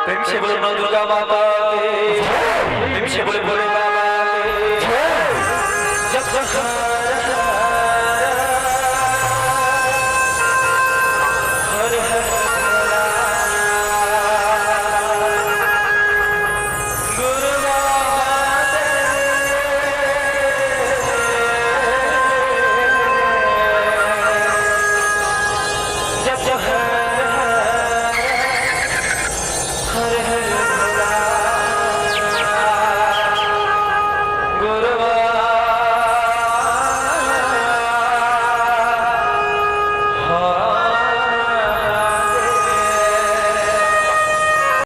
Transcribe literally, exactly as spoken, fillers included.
प्रेम से बोले माँ दुर्गा माता की। प्रेम से बोले भोले